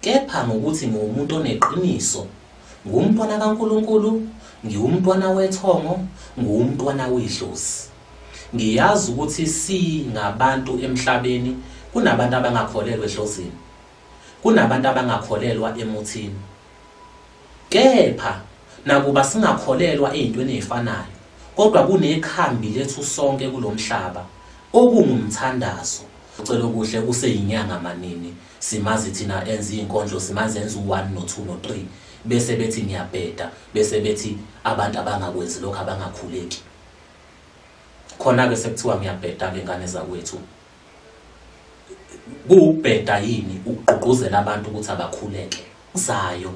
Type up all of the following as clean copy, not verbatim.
Kepha ngokuthi ngiwumuntu oneqiniso, ngumntwana kaNkulunkulu, ngiwumntwana wethongo, ngiwumntwana wedlozi. Ngiyazi ukuthi singabantu emhlabeni kunabantu abangakholelwa edlozini, kunabantu abangakholelwa emuthini. Kepha nakuba singakholelwa ezintweni ezifanayo, kodwa kunekhambi lethu sonke kulomhlaba okungumthandazo. Ucelokuhle useyinyanga manini, simazi thina enza izinkondlo, simazi enza u1 no2 no3, bese bethi ngiyabheda, bese bethi abantu abangakwenzi lokho abangakhuleki. Khona ke sekuthiwa ngiyabheda ke ngane zakwethu. Kuwubheda yini ukugqugquzela abantu ukuthi abakhuleke? Zayo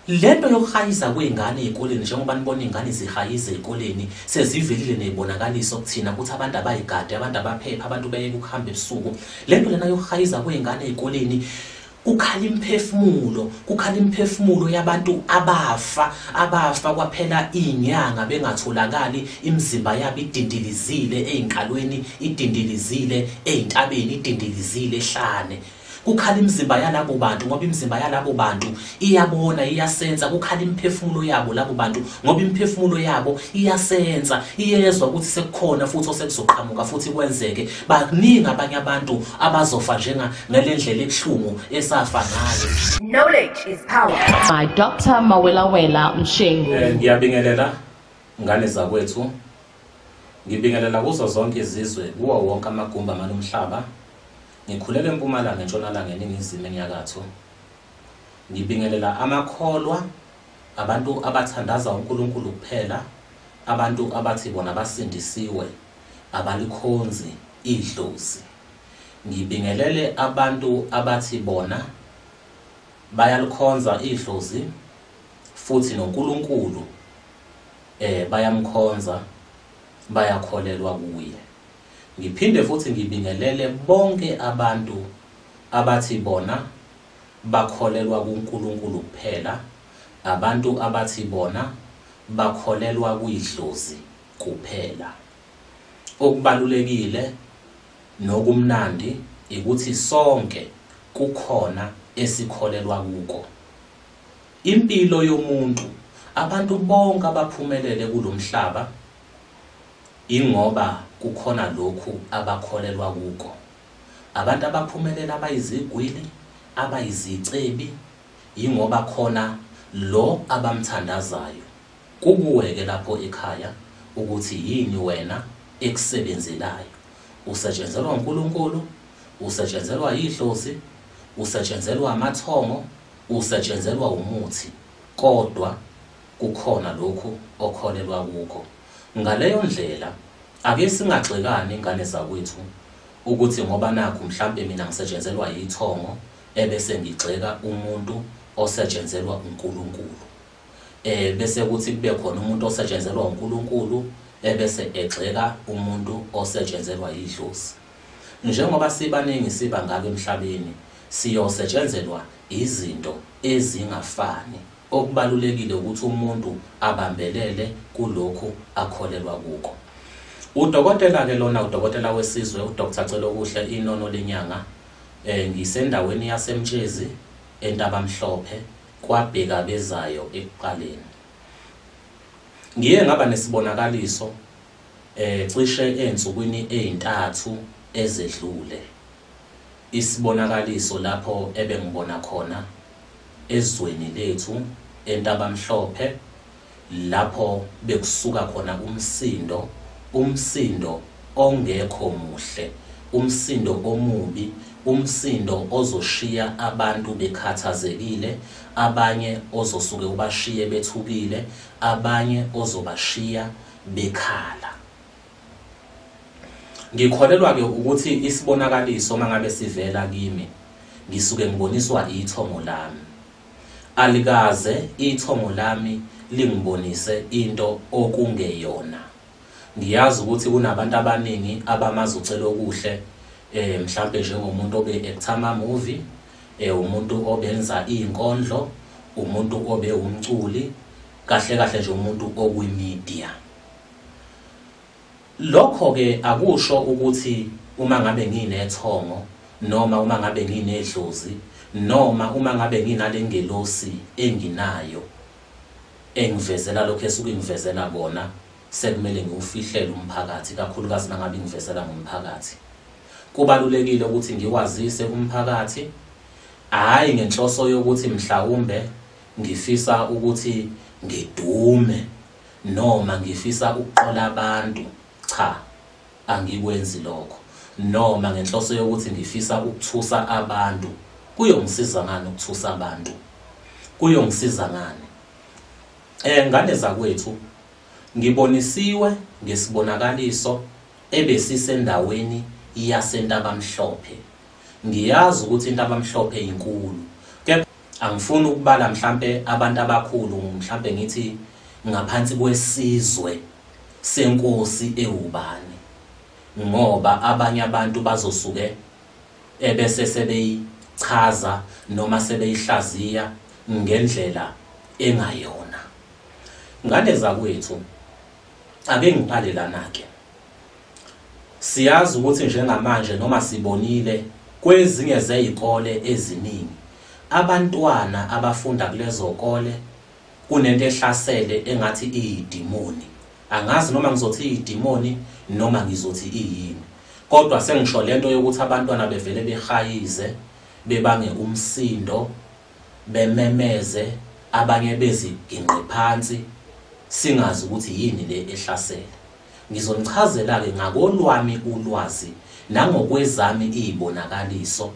lento yokuhayiza kwezingane ezikoleni, njengoba nibona izingane zihayiza ezikoleni, sezivelile nezibonakaliso kuthina ukuthi abantu abayigade, abantu abaphepha, abantu beyeke ukuhamba ebusuku. Lento lena yokuhayiza kwezingane ezikoleni, kukhala imphefumulo, kukhala imphefumulo yabantu abafa, abafa kwaphela inyanga bengatholakali, imizimba yabo idindilizile ezinkalweni, idindilizile ezintabeni, idindilizile ehlane. Kukhala imizimba yalabo bantu ngoba imizimba yalabo bantu iyabona, iyasensa. Kukhala imiphefumulo yabo labo bantu ngoba imiphefumulo yabo iyasensa, iyezwa ukuthi sekukhona futhi osekuzoqhamuka futhi kwenzeke. Baningi abanye abantu abazofa njenga ngale ndlela ebuhlungu esafa ngayo. Knowledge is power. By Dr. Mawelawela Mshengu. Ngiyabingelela ngane zakwethu, ngibingelela kuzo zonke izizwe, kuwo wonke amagumbi amalomhlaba. Ngikhulele eMpumalanga, eNtshonalanga, eNingizimu, eNyakatho. Ngibingelela amakholwa, abantu abathandaza uNkulunkulu kuphela, abantu abathi bona basindisiwe, abalikhonzi idlozi. Ngibingelele abantu abathi bona bayalikhonza idlozi futhi noNkulunkulu bayamkhonza, bayakholelwa kuye. Ngiphinde futhi ngibingelele bonke abantu abathi bona bakholelwa kuNkulunkulu kuphela, abantu abathi bona bakholelwa kwidlozi kuphela. Okubalulekile nokumnandi ukuthi sonke kukhona esikholelwa kuko. Impilo yomuntu, abantu bonke abaphumelele kulomhlaba ingoba kukhona lokhu abakholelwa kuko. Abantu abaphumelela abayizigwili, abayizicebi, ingoba khona lo abamthandazayo. Kukuweke lapho ekhaya ukuthi yini wena ekusebenzelayo. Usetshenzelwa uNkulunkulu, usetshenzelwa idlozi, usetshenzelwa amathongo, usetshenzelwa umuthi, kodwa kukhona lokhu okholelwa kuko. Ngaleyo ndlela ake singagxekani ingane zakwethu ukuthi ngoba nakho mhlambe mina ngisetshenzelwa yithongo ebese ngigxeka umuntu osetshenzelwa uNkulunkulu, bese kuthi kube khona umuntu osetshenzelwa uNkulunkulu ebese egxeka umuntu osetshenzelwa yidlozi. Njengoba sibaningi sibangaka emhlabeni, siyosetshenzelwa izinto ezingafani. Okubalulekile ukuthi umuntu abambelele kulokhu akholelwa kuko. Udokotela ke lona, udokotela wesizwe, uDr Celokuhle Inono Lenyanga, ngisendaweni yaseMtshezi eNtabamhlophe kwaBheka bezayo ekuqaleni. Ngiye ngaba nesibonakaliso cishe ensukwini ezintathu ezedlule. Isibonakaliso lapho ebengibona khona ezweni lethu eNtabamhlophe, lapho bekusuka khona umsindo, umsindo ongekho muhle, umsindo omubi, umsindo ozoshiya abantu bekhathazekile, abanye ozosuke ubashiye bethukile, abanye ozobashiya bekhala. Ngikholelwa ke ukuthi isibonakaliso mangabe sivela kimi, ngisuke ngiboniswa ithongo lami. Alikaze ithongo lami lingibonise into okungeyona. Ngiyazi ukuthi kunabantu abaningi abamazi uCelokuhle, mhlambe njengomuntu obe actor ama movie, umuntu obenza izinkondlo, umuntu obe umculi, kahle kahle nje umuntu okwi media. Lokho ke akusho ukuthi uma ngabe nginethongo noma uma ngabe nginedlozi Noma uma ngabe nginale ngelosi enginayo engivezela lokho esuke ngivezela kona, sekumele ngiwufihlele umphakathi, kakhulukazi mangabe ngivezela ngomphakathi. Kubalulekile ukuthi ngiwazise umphakathi, hhayi ngenhloso yokuthi mhlawumbe ngifisa ukuthi ngidume noma ngifisa ukuqola abantu, cha, angikwenzi lokho, noma ngenhloso yokuthi ngifisa ukuthusa abantu. Kuyongisiza ngani ukuthusa abantu? Kuyongisiza ngani? Ngane zakwethu, ngibonisiwe ngesibonakaliso ebesisendaweni yaseNtabamhlophe. Ngiyazi ukuthi iNtabamhlophe inkulu, kepha angifuni ukubala mhlambe abantu abakhulu, mhlambe ngithi ngaphansi kwesizwe senkosi ewubani, ngoba abanye abantu bazosuke ebese sebeyichaza noma sebeyihlaziya ngendlela engayona. Ngane zakwethu, ake ngiqale lana ke. Siyazi ukuthi njengamanje noma sibonile kwezinye zezikole eziningi, abantwana abafunda kulezo kole kunento ehlasele engathi iyidimoni. Angazi noma ngizothi iyidimoni noma ngizothi iyini, kodwa sengisho lento yokuthi abantwana bevele behayize, bebange umsindo, bememeze, abanye beziginqe phansi, singazi ukuthi yini le ehlasele. Ngizonichazela-ke ngakolwami ulwazi nangokwezami izibonakaliso.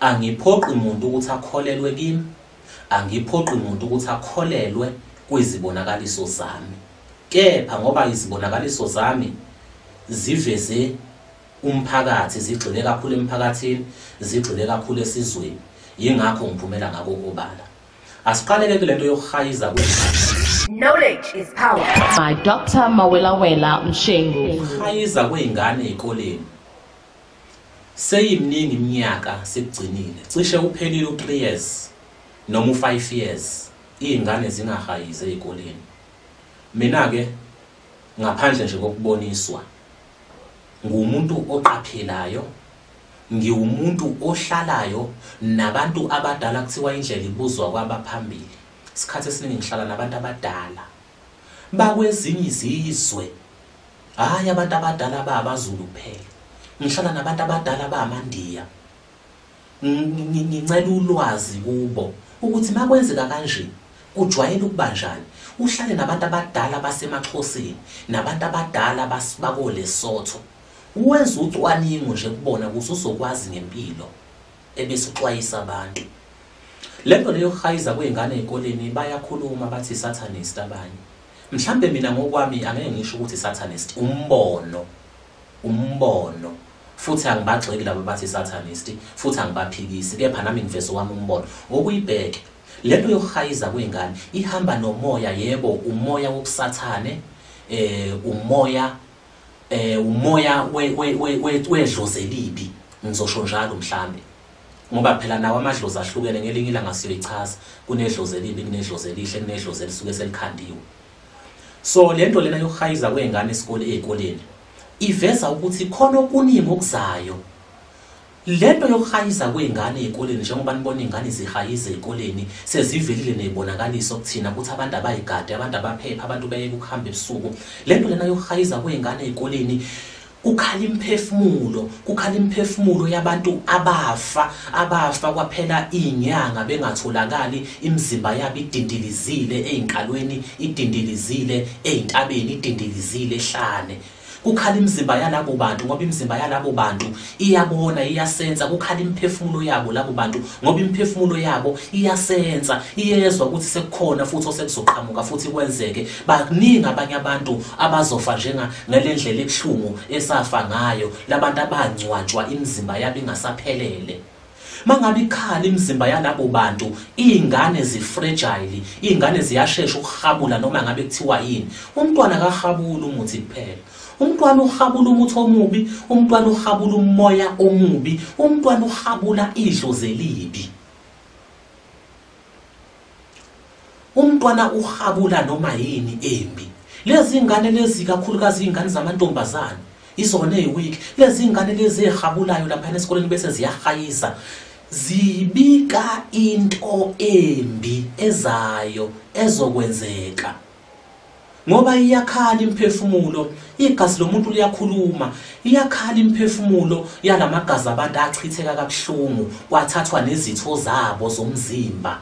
Angiphoqi umuntu ukuthi akholelwe kimi, angiphoqi umuntu ukuthi akholelwe kwizibonakaliso zami, kepha ngoba izibonakaliso zami ziveze umphakathi, zigxile kakhulu emphakathini, zigxile kakhulu esizweni, yingakho ngiphumela ngako obala. Asiqaleke kule nto yokuhayiza kwengane. Knowledge is power. By Dr. Mawelawela Mshengu. Ukuhayiza kwey'ngane ey'koleni seyiminingi iminyaka sekugcinile, cishe uphelile u-3 years noma u-5 years iy'ngane zingahayizi ey'koleni. Mina-ke ngaphandle nje kokuboniswa, ngumuntu oqaphelayo, ngiwumuntu ohlalayo nabantu abadala. Kuthiwa indlela ibuzwa kwabaphambili. Isikhathi esiningi ngihlala nabantu abadala bakwezinye izizwe, hhayi abantu abadala babaZulu kuphela. Ngihlala nabantu abadala bamaNdiya, ngincela ulwazi kubo ukuthi makwenzeka kanje kujwayele ukuba njani. Uhlale nabantu abadala basemaXhoseni nabantu abadala bakoLesotho, wenza ucwaningo nje kubona ukuthi uzokwazi ngempilo, ebese uxwayisa abantu. Lento leyo yokuhayiza kwey'ngane ey'koleni, bayakhuluma bathi satanist abanye. Mhlambe mina ngokwami angeke ngisho ukuthi satanist, umbono, umbono. Futhi angibagxeki labo bathi satanist, futhi angibaphikisi, kepha nami ngiveze wami umbono. Okuyibheke, lento yokuhayiza kwey'ngane ihamba nomoya, yebo, umoya wobusathane, umoya umoya wedlozi elibi, ngizosho njalo mhlambe, ngoba phela nawo amadlozi ahlukene. Ngelinye ilanga siyoyichaza, kunedlozi elibi, kunedlozi elihle, kunedlozi elisuke selikhandiwe. So lento lena yokuhayiza kwey'ngane ey'koleni iveza ukuthi khona okuningi okuzayo. Lento yokuhayiza kwey'ngane ey'koleni, njengoba nibona iy'ngane zihayiza ey'koleni, sezivelile ney'bonakaliso kuthina ukuthi abantu abayigade, abantu abaphepha, abantu beyeke ukuhamba ebusuku. Lento lena yokuhayiza kwey'ngane ey'koleni, kukhala imiphefumulo, kukhala imiphefumulo yabantu abafa, abafa kwaphela iy'nyanga bengatholakali, imizimba yabo idindilizile ey'nkalweni, idindilizile ey'ntabeni, idindilizile ehlane. Kukhala imizimba yalabo bantu ngoba imizimba yalabo bantu iyabona, iyasensa. Kukhala imiphefumulo yabo labo bantu ngoba imiphefumulo yabo iyasensa, iyezwa ukuthi sekukhona futhi osekuzoqhamuka futhi kwenzeke. Baningi abanye abantu abazofa njenga ngale ndlela ebuhlungu esafa ngayo, labantu abangcwatshwa imizimba yabo ingasaphelele. Mangabe ikhala imizimba yalabo bantu, iy'ngane zi-fragile, iy'ngane ziyashesha ukuhabula noma ngabe kuthiwa yini. Umntwana akahabuli umuthi kuphela, umntwana uhabula umuthi omubi, umntwana uhabula umoya omubi, umntwana uhabula idlozi elibi, umntwana uhabula noma yini embi. Lezi ngane lezi, kakhulukazi iy'ngane zamantombazane, izona ey'weak. Lezi ngane lezi ey'habulayo laphana esikoleni bese ziyahayiza, Zibika into embi ezayo ezokwenzeka. Ngoba iyakhala imphefumulo, igazi lomuntu liyakhuluma, iyakhala imphefumulo yalamagazi abantu achitheka kabuhlungu, kwathathwa nezitho zabo zomzimba.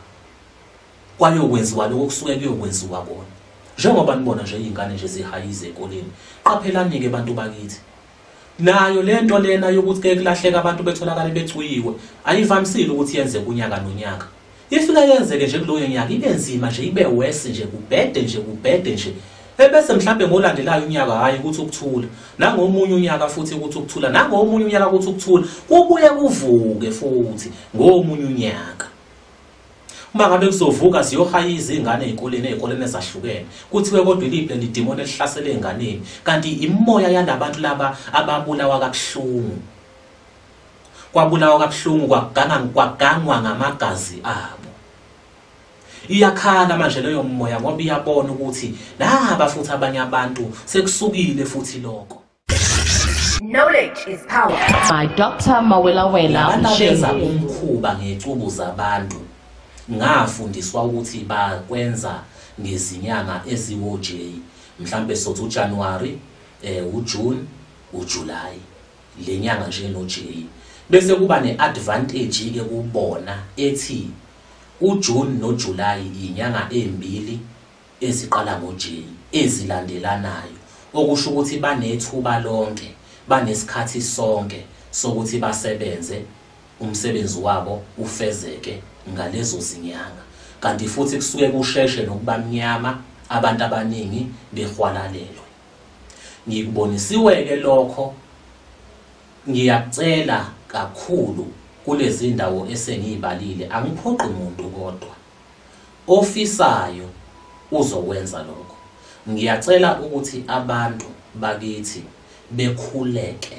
Kwayokwenziwa lokho kusuke kuyokwenziwa kona. Njengoba nibona nje izingane nje zihayiza ezikoleni. Qaphelani-ke bantu bakithi. Nayo lento lena yokuthi ke kulahleka abantu betholakale becwiwe, ayivamisile ukuthi yenzeke unyaka nonyaka. Ifika yenzeke nje kuloyo nyaka ibe nzima nje, ibe worse nje, kubhede nje, kubhede nje. Ebese mhlambe ngolandelayo unyaka hayi ukuthi ukuthula, nangomunye unyaka futhi ukuthi ukuthula, nangomunye unyaka ukuthi ukuthula, kubuye kuvuke futhi ngomunye unyaka. Uma ngabe kuzovuka ziyohayiza izingane ezikoleni, ezikoleni ezahlukene, kuthiwe kodwa iliphi leli demon elihlasele enganeni, kanti imimoya yalabantu laba ababulawa kabuhlungu. Kwabulawa kabuhlungu, kwagangwa ngamagazi abo. Iyakhala manje leyo moya ngoba iyabona ukuthi naba futhi abanye abantu sekusukile futhi lokho. Knowledge is power. By Dr. Mawelawela Mshengu. Mshengu. Umkhuba ngecubu zabantu ngafundiswa ukuthi bakwenza ngezinyanga eziwo-J, mhlambe sothi uJanuary, uJune, uJuly, le nyanga nje no-J. Bese kuba ne-advantage ke kubona ethi uJune noJuly inyanga ezimbili eziqala ngo-J ezilandelanayo, okusho ukuthi banethuba lonke, banesikhathi sonke sokuthi basebenze umsebenzi wabo ufezeke ngalezo zinyanga. Kanti futhi kusuke kusheshe nokuba mnyama, abantu abaningi behwalalelwe. Ngikubonisiwe-ke lokho, ngiyacela kakhulu kulezi ndawo esengiyibalile, angiphoqi muntu kodwa ofisayo uzokwenza lokho. Ngiyacela ukuthi abantu bakithi bekhuleke,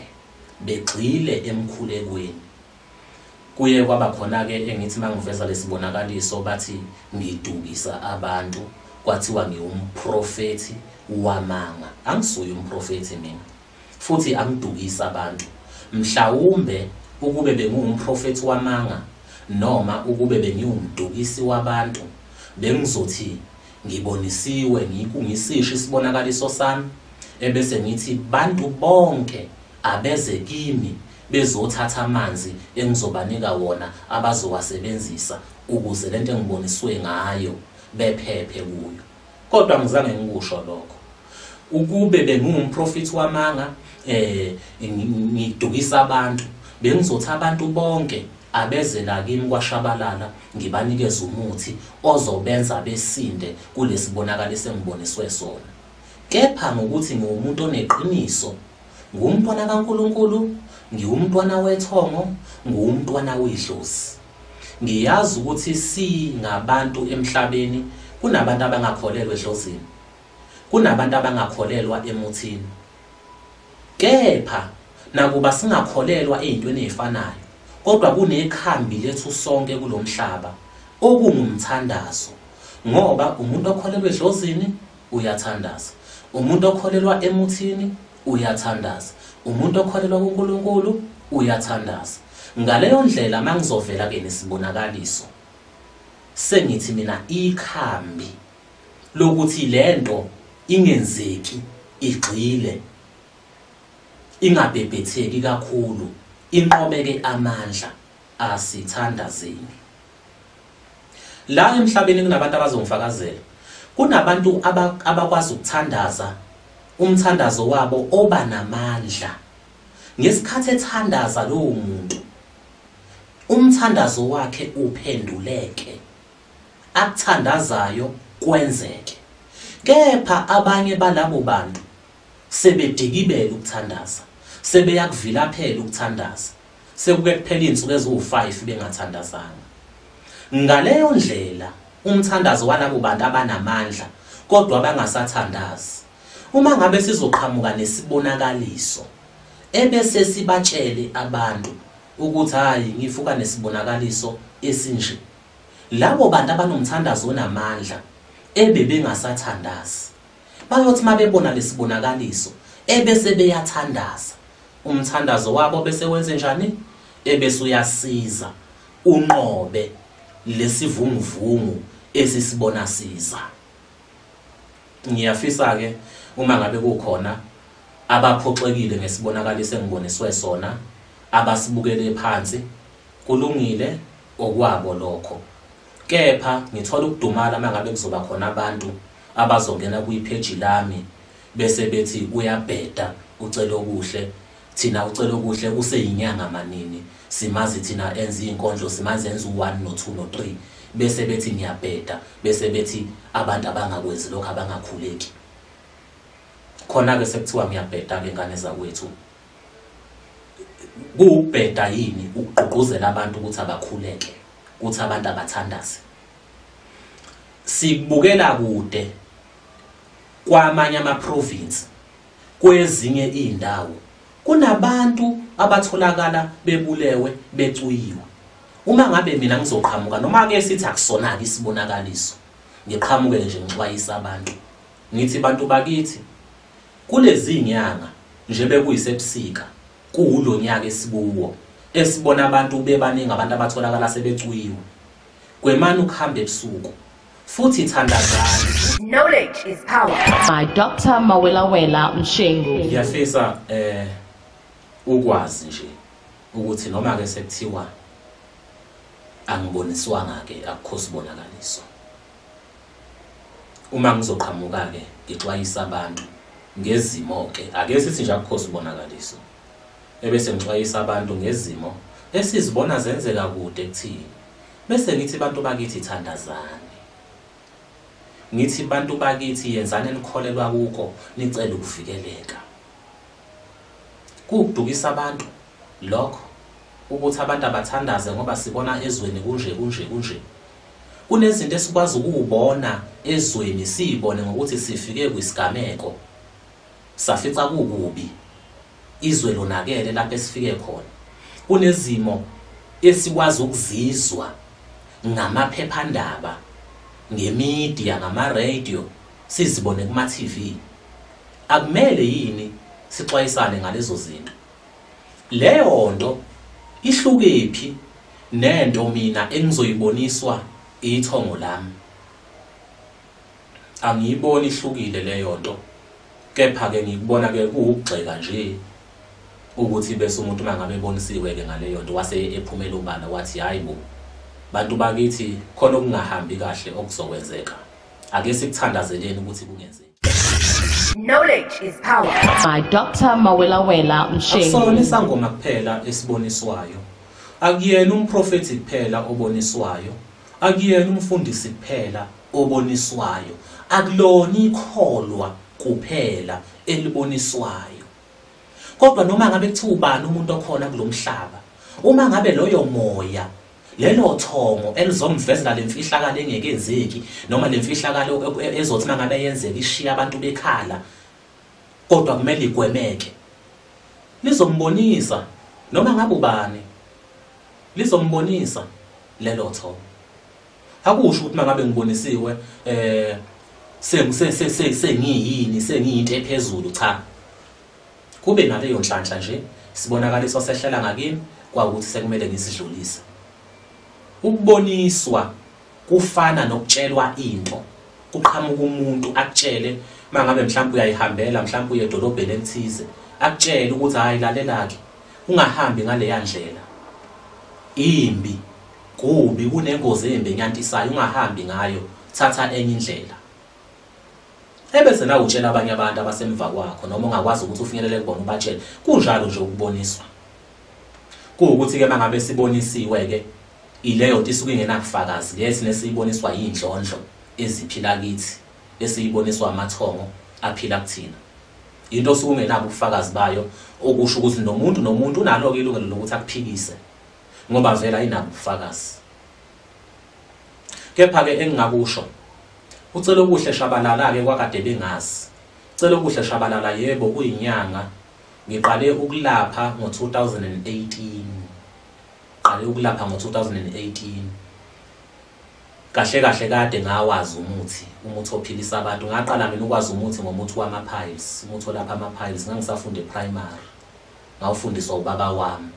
begxile emkhulekweni. Kuye kwaba khona-ke engithi mangiveza lesibonakaliso bathi ngidukisa abantu, kwathiwa ngiwumprofethi wamanga. Angisuye umprofethi mina, futhi angidukisa abantu. Mhlawumbe ukube bengiwumprofethi wamanga noma ukube bengiwumdukisi wabantu, bengizothi ngibonisiwe, ngisisho isibonakaliso sami, ebese ngithi bantu bonke abeze kimi bezothatha amanzi engizobanika wona abazowasebenzisa ukuze lento engiboniswe ngayo bephephe kuyo. Kodwa ngizange ngikusho lokho. Ukube bengiwumprofethi wamanga, ngidukisa abantu, bengizothi abantu bonke abeze la kimi kwaShabalala ngibanikeze umuthi ozobenza besinde kulesibonakaliso engiboniswe sona. Kepha ngokuthi ngiwumuntu oneqiniso, ngumntwana kaNkulunkulu, ngiwumntwana wethongo, ngiwumntwana wedlozi. Ngiyazi ukuthi singabantu emhlabeni, kunabantu abangakholelwa edlozini, kunabantu abangakholelwa emuthini. Kepha nakuba singakholelwa ezintweni ezifanayo, kodwa kunekhambi lethu sonke kulomhlaba okungumthandazo. Ngoba umuntu okholelwa edlozini uyathandaza, umuntu okholelwa emuthini uyathandaza, umuntu okholelwa kuNkulunkulu uyathandaza. Ngaleyo ndlela mangizovela ke nesibonakaliso, sengithi mina ikhambi lokuthi lento ingenzeki, igxile, ingabhebhetheki kakhulu, inqobeke amandla, asithandazeni. La emhlabeni kunabantu abazongifakazela, kunabantu abakwazi ukuthandaza, umthandazo wabo oba namandla. Ngesikhathi ethandaza lowo muntu, umthandazo wakhe uphenduleke, akuthandazayo kwenzeke. Kepha abanye balabo bantu sebedikibela ukuthandaza, sebeyakuvilaphela ukuthandaza, sekuke kuphela izinsuku eziwu-5 bengathandazanga. Ngaleyo ndlela umthandazo walabo bantu abanamandla kodwa abangasathandazi, uma ngabe sizoqhamuka nesibonakaliso ebese sibatshele abantu ukuthi hayi ngivuka nesibonakaliso esinje, labo bantu abanomthandazo onamandla ebebengasathandazi bayothi mabebona lesibonakaliso ebese beyathandaza, umthandazo wabo bese wenze njani? Ebese uyasiza unqobe lesivunguvungu esisibona siza. Ngiyafisa ke uma ngabe kukhona abaphoxekile ngesibonakaliso engiboniswe sona, abasibukele phansi, kulungile okwabo lokho. Kepha ngithola ukudumala mangabe kuzoba khona abantu abazongena kuyipage lami bese bethi uyabheda ucela okuhle, thina ucela okuhle useyinyanga manini, simazi thina enza izinkondlo, simazi enza u1 no2 no3, bese bethi ngiyabheda, bese bethi abantu abangakwenzi lokho abangakhuleki. Khona ke sekuthiwa ngiyabheda ke ngane zakwethu. Kuwubheda yini ukugqugquzela abantu ukuthi abakhuleke, ukuthi abantu abathandaze? Sikubukela kude kwamanye ama-province, kwezinye indawo kunabantu abatholakala bebulewe becuyiwe. Uma ngabe mina ngizoqhamuka, noma ke sithi akusona ke isibonakaliso, ngiqhamuke nje ngixwayisa abantu, ngithi bantu bakithi, kulezi nyanga nje bekuyisebusika kuwulonyaka esikuwo esibona abantu bebaningi, abantu abatholakala sebecuyiwe, kwemani ukuhamba ebusuku futhi thandazani. Knowledge is power. By Dr. Mawelawela Mshengu. Ngiyafisa ukwazi nje ukuthi noma ke sekuthiwa angiboniswanga ke akukho sibonakaliso, uma ngizoqhamuka ke ngixwayisa abantu ngezimo ke, ake sithi nje akukho sibonakaliso, ebese ngixwayisa abantu ngezimo esizibona zenzeka kude kuthini, bese ngithi bantu bakithi thandazani, ngithi bantu bakithi yenzani enikholelwa kuko, nicela ukuvikeleka. Kukudukisa abantu lokho ukuthi abantu abathandaze ngoba sibona ezweni kunje kunje kunje. Kunezinto esikwazi ukubona ezweni, siyibone ngokuthi sifike kwisigameko safica kukubi, izwe lonakele lapho esifike khona. Kunezimo esikwazi ukuzizwa ngamaphephandaba, ngemedia, ngama-radio, sizibone kuma-TV. Akumele yini sixwayisane ngalezo zinto? Leyo nto ihlukephi nento mina engizoyiboniswa ithongo lami? Angiyiboni ihlukile leyo nto, kepha ke ngikubona ke kuwugxeka nje ukuthi bese umuntu mangabe ebonisiwe ke ngaleyo nto wase ephumela ubala wathi hayibo bantu bakithi khona okungahambi kahle okuzokwenzeka, ake sikuthandazeleni ukuthi kungenzeki. Knowledge is power. By Dr. Mawelawela Mshengu. Akusona isangoma kuphela esiboniswayo, akuyena umprofethi kuphela oboniswayo, akuyena umfundisi kuphela oboniswayo, akulona ikholwa kuphela eliboniswayo. Kodwa noma ngabe kuthiwa ubani umuntu okhona kulomhlaba, uma ngabe loyo moya, lelo thongo elizomvezela lemfihlakalo engekenzeki, noma lemfihlakalo ezothi mangabe yenzeka ishiya abantu bekhala, kodwa kumele igwemeke, lizombonisa noma ngabe ubani, lizombonisa lelo thongo. Akusho ukuthi mangabe ngibonisiwe sengiyini, sengiyinto ephezulu, cha. Kube naleyo nhlanhla nje, sibonakaliso sehlela ngakimi kwakuthi sekumele ngisidlulise. Ukuboniswa kufana nokutshelwa into. Kuqhamuka umuntu akutshele, mangabe mhlawumbe uyayihambela, mhlawumbe uye edolobheni elithize, akutshele ukuthi hayi lalela ke, ungahambi ngaleya ndlela, imbi, kubi, kunengozi embi enyantisayo, ungahambi ngayo, thatha enye indlela. Ebese nawe utshela abanye abantu abasemva kwakho, noma ungakwazi ukuthi ufinyelele kubona ubatshele. Kunjalo nje ukuboniswa. Kuwukuthi ke mangabe sibonisiwe ke ileyo nto isuke ingenakufakazi, lesi nesiyiboniswa yindlondlo eziphila kithi, esiyiboniswa amathongo aphila kuthina. Into osuke ungenabo ubufakazi bayo, okusho ukuthi nomuntu nomuntu unalo ke ilungelo lokuthi akuphikise, ngoba vele ayinabo ubufakazi. Kepha ke engingakusho, ucela okuhle Shabalala ke kwakade bengazi. Ucela okuhle Shabalala yebo kuyinyanga, ngiqale ukulapha ngo-2018. Qale ukulapha ngo-2018. Kahle kahle kade ngawazi umuthi, umuthi ophilisa abantu. Ngaqala mina ukwazi umuthi ngomuthi wama-piles, umuthi olapha ama-piles. Ngangisafunda e-primary, ngawufundiswa ubaba wami.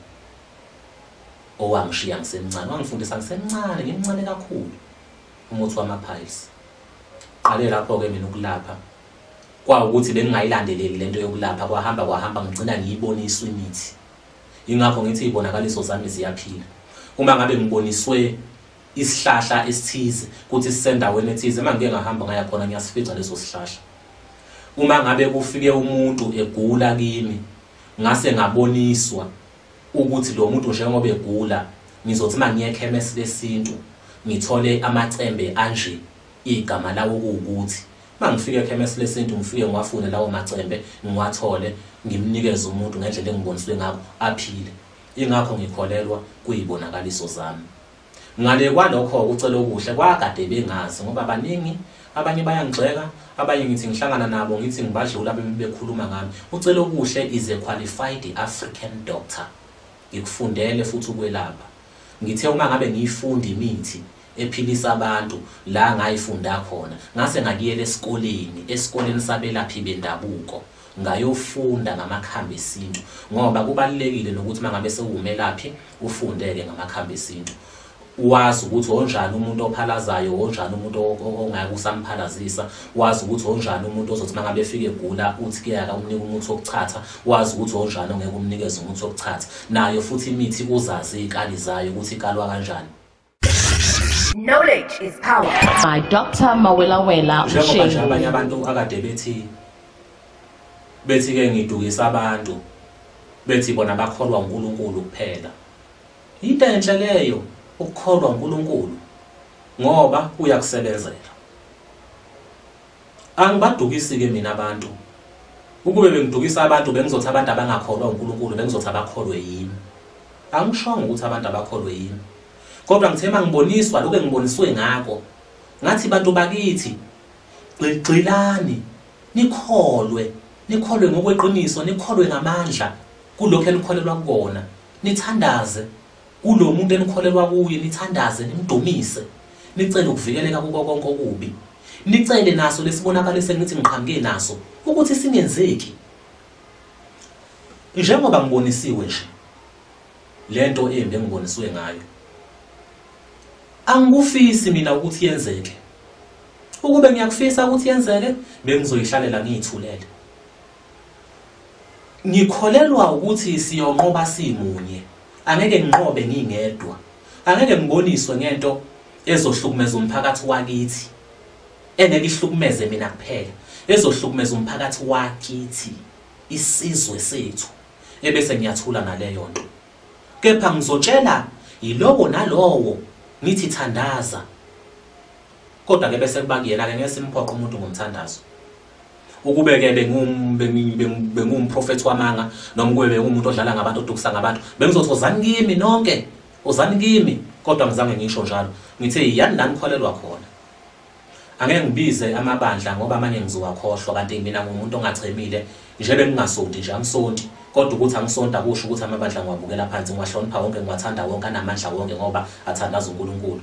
owangishiya ngisemncane, wangifundisa ngisemncane, ngimncane kakhulu, umuthi wama-piles. Qale lapho-ke mina ukulapha, kwawukuthi bengingayilandeleli lento yokulapha, kwahamba kwahamba ngigcina ngiyiboniswa imithi. Ingakho ngithi iy'bonakaliso zami ziyaphila. Uma ngabe ngiboniswe isihlahla esithize ukuthi sisendaweni ethize, uma ngike ngahamba ngaya khona ngiyasifica leso sihlahla. Uma ngabe kufike umuntu egula kimi, ngase ngaboniswa ukuthi lo muntu njengoba egula, ngizothi uma ngiye ekhemesi lesintu ngithole amacembe anje, igama lawo kuwukuthi. Uma ngifike ekhemesi lesintu ngifike ngiwafune lawo macembe, ngiwathole, ngimnikeze umuntu ngendlela engiboniswe ngakho, aphile. Ingakho ngikholelwa kuyibonakaliso zami. Ngale kwalokho ucela okuhle kwakade bengazi, ngoba baningi abanye bayangigxeka, abanye ngithi ngihlangana nabo ngithi ngibadlula bekhuluma ngami. Ucela okuhle is a qualified African doctor. Ngikufundele futhi ukwelapha. Ngithe uma ngabe ngiyifunda imithi ephilisa abantu la ngayifunda khona, ngase ngakuyela esikoleni, esikoleni sabelaphi bendabuko, ngayofunda ngamakhambi esintu, ngoba kubalulekile nokuthi uma ngabe sewumelaphi ufundeke ngamakhambi esintu, wazi ukuthi onjani umuntu ophalazayo, onjani umuntu ongeke usamphalazisa, wazi ukuthi onjani umuntu ozothi uma ngabe efike egula uthi kuyaka umnika umuthi wokuchatha, wazi ukuthi onjani ongeke umnikeze umuthi wokuchatha. Nayo futhi imithi uzazi iy'kali zayo ukuthi ikalwa kanjani. Knowledge is power. By Dr. Mawelawela Njengoba nje abanye Mshengu. abantu akade bethi-ke ngidukisa abantu, bethi bona bakholwa uNkulunkulu kuphela. Into enhle leyo ukukholwa uNkulunkulu, ngoba uyakusebenzela. Angibadukisi-ke mina abantu. Ukube bengidukisa abantu bengizothi abantu abangakholwa uNkulunkulu, bengizothi abakholwe yimi. Angishongo ukuthi abantu abakholwe yimi, kodwa ngithe uma ngiboniswa lokho engiboniswe ngako, ngathi bantu bakithi gxilani, nikholwe, nikholwe ngokweqiniso, nikholwe ngamandla kulokho enikholelwa kukona, nithandaze kulo muntu enikholelwa kuye, nithandaze, nimdumise, nicele ukuvikeleka kuko konke okubi, nicele naso lesibonakaliso engithi ngiqhamuke naso ukuthi singenzeki. Njengoba ngibonisiwe nje lento embi engiboniswe ngayo, angikufisi mina ukuthi yenzeke. Ukube ngiyakufisa ukuthi yenzeke, bengizoyihlalela ngiyithulele. Ngikholelwa ukuthi siyonqoba simunye. Angeke nginqobe ngingedwa. Angeke ngiboniswe ngento ezohlukumeza umphakathi wakithi, engeke ihlukumeze mina kuphela, ezohlukumeza umphakathi wakithi, isizwe sethu, ebese ngiyathula ngaleyo nto. Kepha ngizotshela yilowo nalowo ngithi thandaza. Kodwa ke bese kuba kuyena ke, ngeke simphoqe umuntu ngomthandazo. Ukube ke bengumprofethi wamanga, noma ukube bengumuntu odlala ngabantu, odukisa ngabantu, bengizothi ozani kimi nonke, ozani kimi. Kodwa ngizange ngisho njalo, ngithe yani la nikholelwa khona. Angeke ngibize amabandla ngoba amanye ngizowakhohlwa, kanti mina ngumuntu ongachemile nje, bengingasonti nje, angisonti. Kodwa ukuthi angisonta akusho ukuthi amabandla ngiwabukela phansi, ngiwahlonipha wonke, ngiwathanda wonke, anamandla wonke, ngoba athandaza uNkulunkulu.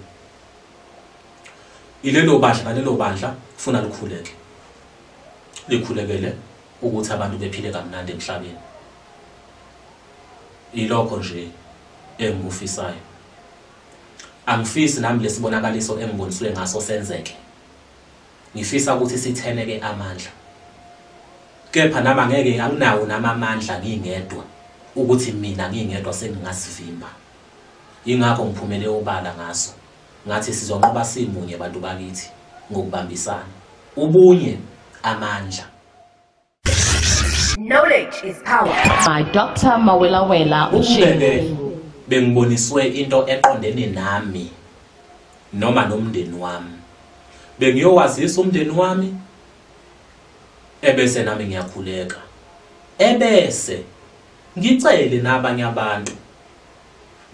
Ilelo bandla nalelo bandla kufuna likhuleke, likhulekele ukuthi abantu bephile kamnandi emhlabeni. Ilokho nje engikufisayo. Angifisi nami lesibonakaliso engiboniswe ngaso senzeke. Ngifisa ukuthi sitheneke amandla. Kepha nami angeke, anginawo nami amandla ngingedwa ukuthi mina ngingedwa sengingasivimba. Ingakho ngiphumele obala ngaso, ngathi sizonqoba simunye bantu bakithi ngokubambisana. Ubunye amandla. Knowledge is power. By Dr. Mawelawela Ukube-ke Mshengu. bengiboniswe into eqondene nami noma nomndeni wami, bengiyowazisa umndeni wami, ebese nami ngiyakhuleka, ebese ngicele nabanye abantu,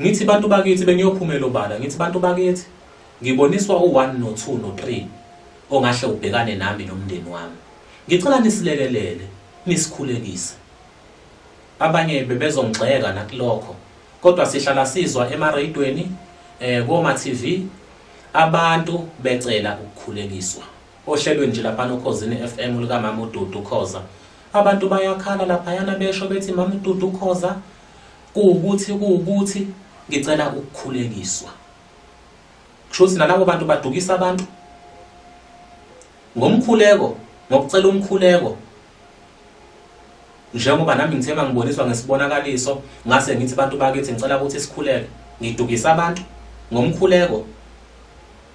ngithi bantu bakithi, bengiyophumela obala ngithi bantu bakithi, ngiboniswa u1 no2 no3 ongahle ubhekane nami nomndeni wami, ngicela nisilekelele, nisikhulekise. Abanye bebezongigxeka nakulokho, kodwa sihlala sizwa emaradweni, koma TV, abantu becela ukukhulekiswa. Ohlelweni nje lapha noKhozini FM lika Mama uDudu Khoza, abantu bayakhala laphayana besho bethi Mama uDudu Khoza kuwukuthi kuwukuthi. Ngicela ukukhulekiswa. Kusho ukuthi nalabo bantu badukisa abantu ngomkhuleko, ngokucela umkhuleko. Njengoba nami ngithe mangiboniswa ngesibonakaliso ngase ngithi bantu bakithi ngicela ukuthi sikhuleke, ngidukisa abantu ngomkhuleko.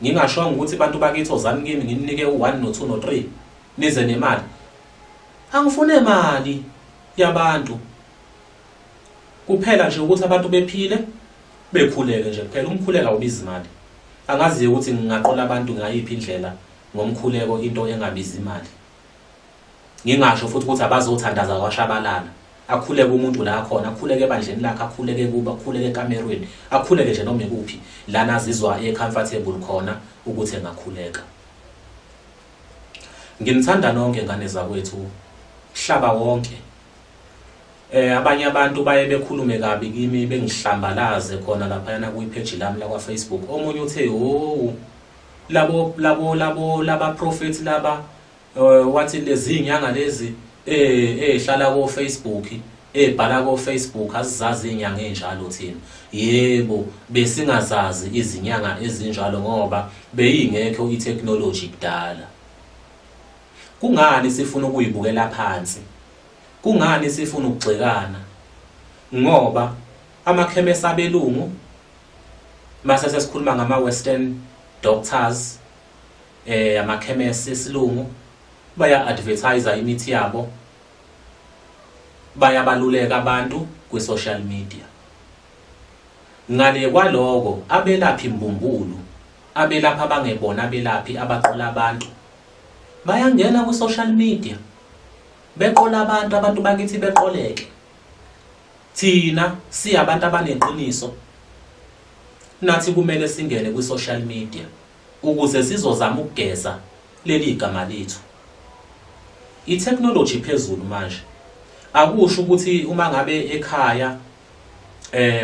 Ngingashongo ukuthi bantu bakithi ozani kimi nginike u1 no2 no3 nize nemali. Angifune imali yabantu. Kuphela nje ukuthi abantu bephile bekhuleke nje kuphela. Umkhuleko awubizi imali. Angazi ukuthi ngingaqola abantu ngayiphi indlela ngomkhuleko into engabizi imali. Ngingasho futhi ukuthi abazothandaza kwashabalala. Akhuleke umuntu la khona, akhuleke ebandleni lakhe, akhuleke kuba, akhuleke ekamerweni, akhuleke nje noma ikuphi lana azizwa e-comfortable khona ukuthi engakhuleka. Nginithanda nonke ngane zakwethu, mhlaba wonke. Abanye abantu baye bekhulume kabi kimi bengihlambalaze khona laphayana kwi-page lami la kwa-Facebook. Omunye uthe oh labo labo labo laba prophet laba, wathi lezi inyanga lezi ehlala ko Facebook, ebhala ko Facebook, azizazi inyanga enjalo thina. Yebo, besingazazi izinyanga ezinjalo ngoba beyingekho i-technology kudala. Kungani sifuna ukuyibukela phansi? Kungani sifuna ukugxekana? Ngoba amakhemesi abelungu, mase sesikhuluma ngama western doctors, amakhemesi esilungu, baya advertise imithi yabo, bayabaluleka abantu kwi social media. Ngale kwaloko abelaphi mbumbulu, abelaphi abangebona abelaphi abaqola abantu, bayangena ku social media beqola abantu, abantu bakithi beqoleke. Thina siyabantu abaneqiniso, nathi kumele singene kwi social media ukuze sizozama ukugeza leli gama lethu. I-technology phezulu manje. Akusho ukuthi uma ngabe ekhaya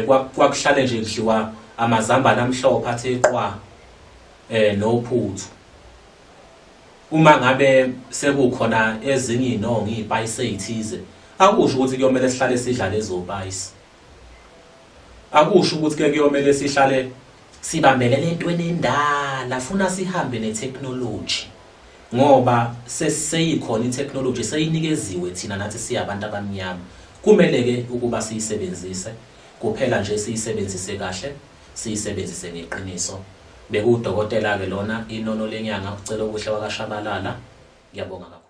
kwakuhlale nje kudliwa amazambane amhlophe athe qwa nophuthu. Uma ngabe sekukhona ezinye inongo izipayisi ezithize, akusho ukuthi kuyomele sihlale sidla lezo payisi. Akusho ukuthi ke kuyomele sihlale sibambelele entweni endala, funa sihambe ne-technology. Ngoba seyikhona i-technology, seyinikeziwe thina nathi siyabantu abamnyama. Kumele ke ukuba siyisebenzise, kuphela nje siyisebenzise kahle, siyisebenzise ngeqiniso. Bekudokotela ke lona inono lenyanga, ucela okuhle wakashabalala. Ngiyabonga kakhulu.